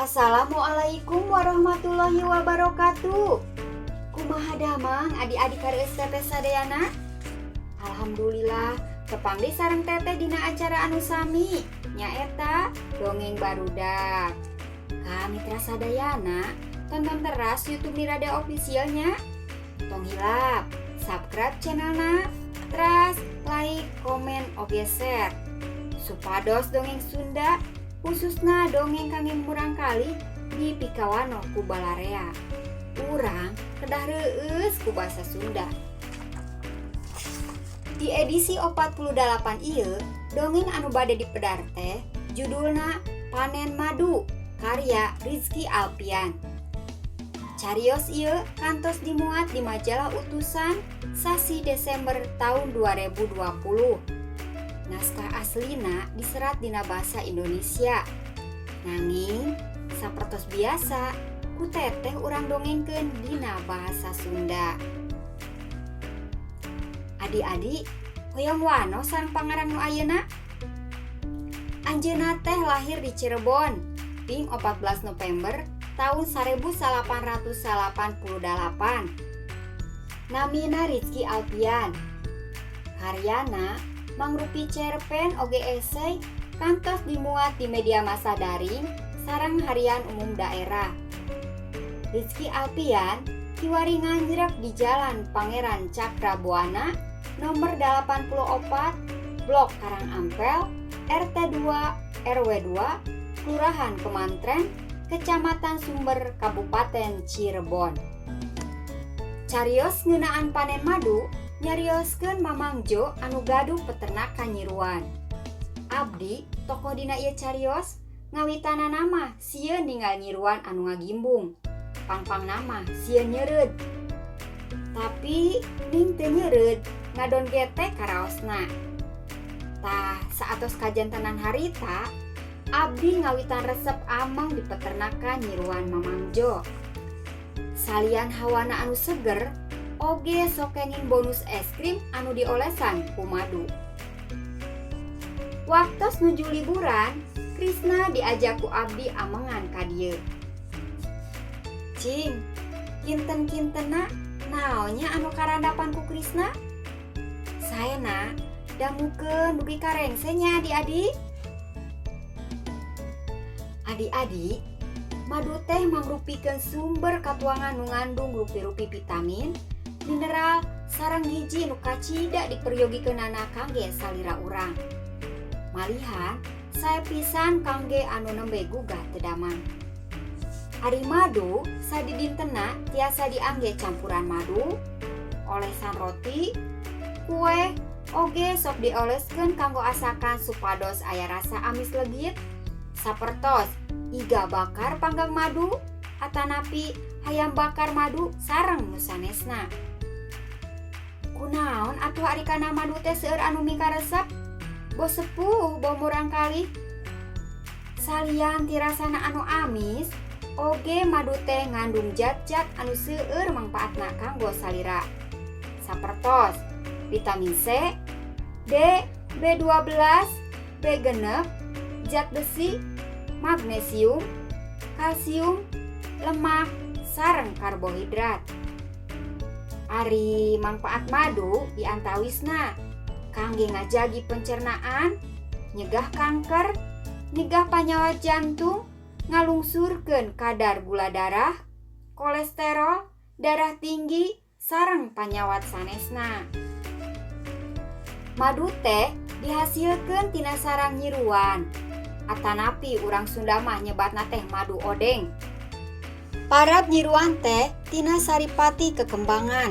Assalamualaikum warahmatullahi wabarakatuh. Kumaha damang, adik-adik kareueus teteh sadayana? Alhamdulillah, tepang deui sareng teteh dina acara anu sami, nyaeta Dongeng Barudak. Ka mitra sadayana, tonton teras YouTube Nirada Officialnya. Tong hilap, subscribe channelna, teras like, komen, oge share. Supados dongeng Sunda, khususna dongeng kangge murangkalih, dipikawanoh ku balarea. Urang kedah reueus ku basa Sunda. Di edisi 48 ieu, dongeng anu bade dipedar teh judulna Panen Madu, karya Rizky Alfian. Carios ieu kantos dimuat di majalah Utusan sasi Desember tahun 2020. Naskah aslina diserat dina bahasa Indonesia. Nanging sapertos biasa, ku teteh urang dongengkeun dina bahasa Sunda. Adik-adik, hoyong wanoh sareng pangarang nu ayeuna? Anjeunna teh lahir di Cirebon, ping 14 November tahun 1888. Namina Rizky Alfian. Karyana mangrupi cerpen oge esai kantos dimuat di media massa daring sareng harian umum daerah. Rizky Alfian kiwari nganjrek di Jalan Pangeran Cakrabuana nomor 84, Blok Karang Ampel, RT 2 RW 2, Kelurahan Kemantren, Kecamatan Sumber, Kabupaten Cirebon. Carios ngeunaan panen madu nyarioskeun Mamang Jo anu gaduh peternakan nyiruan. Abdi, tokoh dina ieu carios, ngawitanana mah sieun ninggal nyiruan anu ngagimbung. Pangpangna mah sieun nyeureud. Tapi ning teu nyeureud, ngadon getek karaosna. Tah, saatos kajantenan harita, abdi ngawitan resep ameng di peternakan nyiruan Mamang Jo. Salian hawana anu seger, oge sok kenging bonus es krim anu diolesan ku madu. Waktos nuju liburan, Krisna diajak ku abdi amengan ka dieu. Cing, kinten-kintena naonnya anu karandapan ku Krisna? Saena dangukeun dugi ka rengse nya, adik-adik. Adik-adik, madu teh mangrupikeun sumber katuangan nu ngandung rupi-rupi vitamin, mineral, sareng gizi nu kacida diperyogikeunana kangge salira urang. Malihan, sae pisan kangge anu nembe gugah teu damang. Ari madu sadidintena tiasa diangge campuran madu, olesan roti, kue, oge sok dioleskeun kanggo asakan supados aya rasa amis legit, sapertos iga bakar panggang madu, atanapi hayam bakar madu sareng nu sanesna. Kunaon atuh ari kana madu teh seueur anu mikaresep? Boh sepuh, boh murangkalih. Salian ti rasana anu amis, oge madu teh ngandung zat-zat anu seueur mangpaatna kanggo salira. Sapertos vitamin C, D, B12, B6, zat besi, magnesium, kalsium, lemak, sareng karbohidrat. Ari mangpaat madu diantawisna kangge ngajagi pencernaan, nyegah kanker, nyegah panyawat jantung, ngalungsurkeun kadar gula darah, kolesterol, darah tinggi, sareng panyawat sanesna. Madu teh dihasilkeun tina sarang nyiruan. Atanapi urang Sunda mah nyebatna teh madu odeng. Parab nyiruan teh tina saripati kekembangan.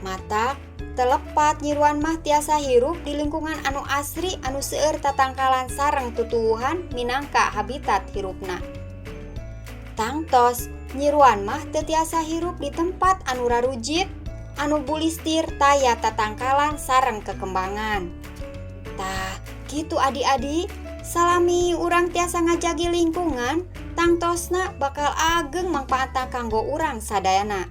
Matak teu lepat nyiruan mah tiasa hirup di lingkungan anu asri, anu seueur tatangkalan sareng tutuwuhan minangka habitat hirupna. Tangtos nyiruan mah teu tiasa hirup di tempat anu rarujit, anu bulistir, taya tatangkalan sareng kekembangan. Tah, kitu, adik-adik, salami urang tiasa ngajagi lingkungan, tangtosna bakal ageng mangpaatna kanggo urang sadayana.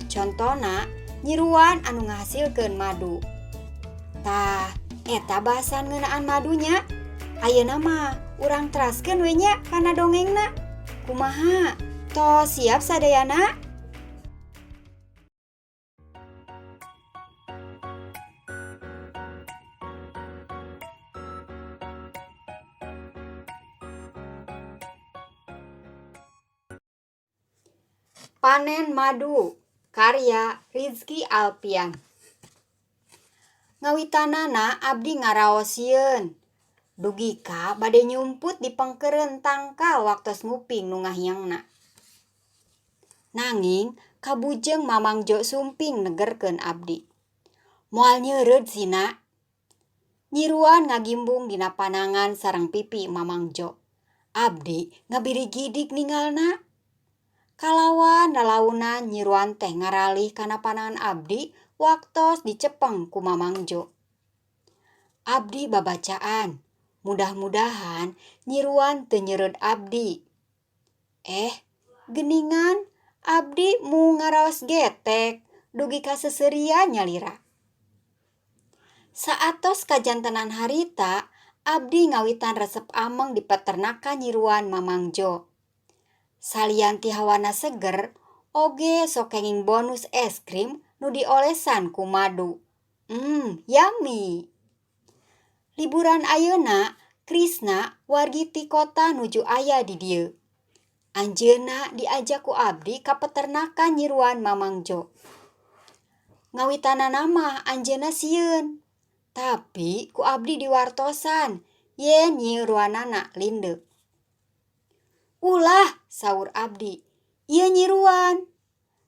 Contona nyiruan anu ngahasilkeun madu. Tah, eta bahasan ngeunaan madunya. Ayeuna mah urang teraskeun we nya kana dongengna. Kumaha? Tos siap sadayana? Panen Madu karya Rizky Alpian. Ngawitanana abdi ngaraos sieun dugi ka bade nyumput di pengkeureun tangkal waktos nguping nu ngahiangna. Nanging kabujeng Mamang Jo sumping negerkeun abdi. Moal nyeureud sina. Nyiruan ngagimbung dina panangan sareng pipi Mamang Jo. Abdi ngabirigidig ningalna. Kalawan lalaunan nyiruan teh ngaralih kana panangan abdi waktos dicepeng ku Mamang Jo. Abdi babacaan, mudah-mudahan nyiruan teu nyeureud abdi. Geningan abdi mu ngaraos getek dugi ka seuseurian nyalira. Saatos kajantenan harita, abdi ngawitan resep ameng di peternakan nyiruan Mamang Jo. Salian ti hawana seger, oge sok kenging bonus es krim nu diolesan ku madu. Yummy. Liburan ayeuna, Krisna wargi ti kota nuju aya di dieu. Anjeunna diajak ku abdi ka peternakan nyiruan Mamang Jo. Ngawitanana mah anjeunna sieun, tapi ku abdi diwartosan yen nyiruanana lindeu. Ulah, saur abdi, ieu nyiruan.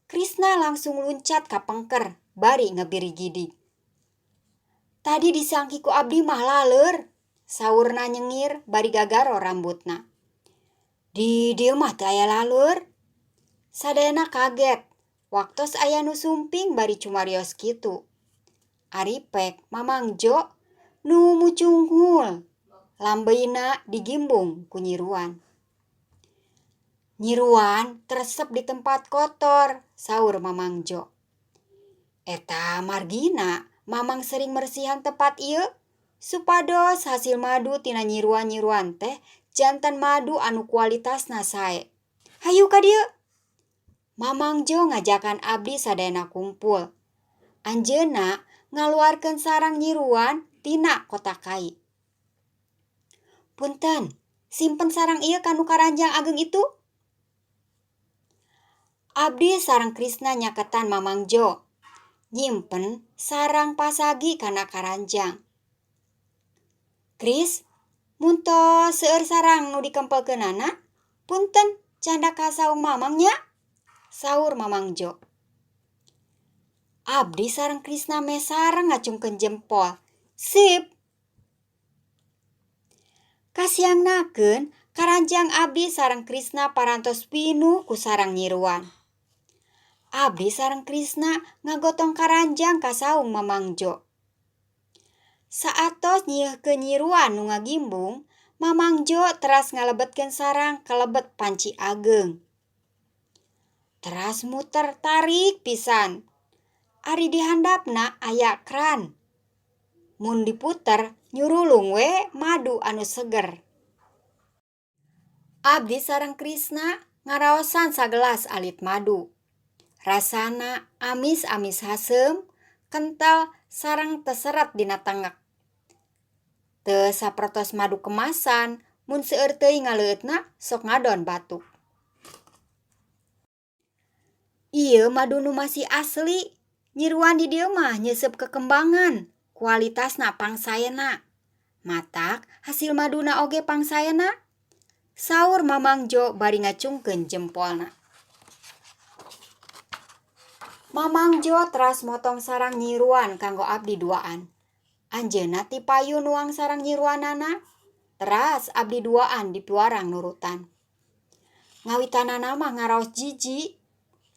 Krisna langsung luncat ka pengker bari ngebirigidig. Tadi disangki ku abdi mah laleur, saurna nyengir bari gagaro rambutna. Di dieu mah teu aya laleur. Sadayana kaget, waktos aya nu sumping bari cumarios kitu. Ari pek Mamang Jo nu mucunghul, lambeina digimbung ku nyiruan. Nyiruan teu resep di tempat kotor, saur Mamang Jo. Eta margina Mamang sering meresihan tempat ieu supados hasil madu tina nyiruan-nyiruan teh janten madu anu kualitasna sae. Hayu ka dieu. Mamang Jo ngajakan abdi sadayana kumpul. Anjeunna ngaluarkeun sarang nyiruan tina kotak kai. Punten, simpen sarang ieu kanu karanjang ageng itu. Abdi sareng Krisna nyaketan Mamang Jo. Nyimpen sarang pasagi kana karanjang. Kris, mun tos seueur sarang nu dikempelkeunana, punten candak ka saung Mamang nya? Saur Mamang Jo. Abdi sareng Krisna meh sareng ngacungkeun jempol. Sip. Kasiangnakeun karanjang abdi sareng Krisna parantos pinuh ku sarang nyiruan. Abdi sareng Krisna ngagotong karanjang ka saung Mamang Jo. Saatos nyieuhkeun nyiruan nu ngagimbung, Mamang Jo teras ngalebetkeun sarang ka lebet panci ageng. Teras muter tarik pisan. Ari di handapna aya kran. Mun diputer nyurulung we madu anu seger. Abdi sareng Krisna ngaraosan sagelas alit madu. Rasana amis-amis haseum, kental sareng teu seret dina tengek. Teu sapertos madu kemasan, mun seueur teuing ngaleueutna sok ngadon batuk. Ieu madu nu masih asli, nyiruan di dieu mah nyeuseup kekembangan, kualitasna pangsaena. Matak hasil maduna oge pangsaena. Saur Mamang Jo bari ngacungkeun jempolna. Mamang Jo teras motong sarang nyiruan kanggo abdi duaan. Anjeunna ti payun nuang sarang nyiruanana, teras abdi duaan dipiwarang nurutan. Ngawitanana mah ngaraos jijik,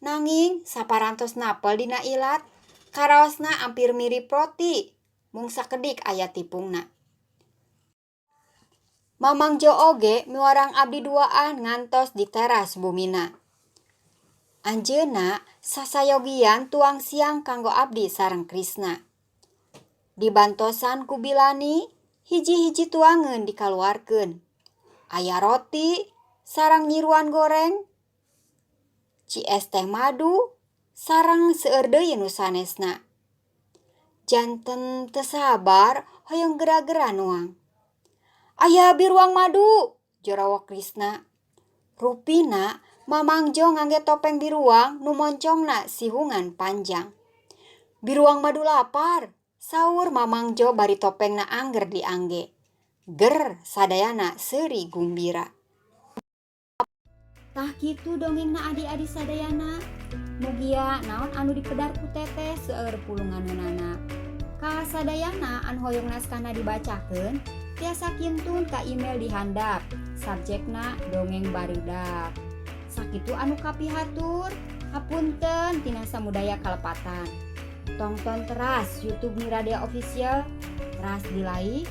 nanging saparantos napel dina ilat, karaosna ampir mirip roti, mung sakedik aya tipungna. Mamang Jo oge miwarang abdi duaan ngantos di teras bumina. Anjeunna sasayogian tuang siang kanggo abdi sareng Krisna. Dibantosan ku Bilani, hiji-hiji tuangeun dikaluarkeun. Aya roti, Sareng nyiruan goreng, ci es teh madu, sareng seueur deui nu sanesna. Janten teu sabar hoyong gera-gera nuang. "Aya biruang madu!" Jorawok Krisna. Rupina Mamang Jo ngangge topeng biruang nu moncongna sihungan panjang. "Biruang madu lapar," saur Mamang Jo bari topengna angger diangge. Ger, sadayana seuri gumbira. Tah, kitu dongengna, adi-adi sadayana. Mugia naon anu dipedar ku Teteh seueur pulunganeunana. Ka sadayana anu hoyong naskahna dibacakeun, tiasa kintun ka email di handap, subjekna dongeng barudak. Sakitu anu kapihatur, hapunten tina samudaya kalepatan. Tongton teras YouTube Miradia Official, teras di like,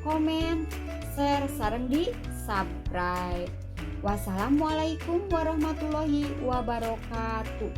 komen, share, sareng di subscribe. Wassalamualaikum warahmatullahi wabarakatuh.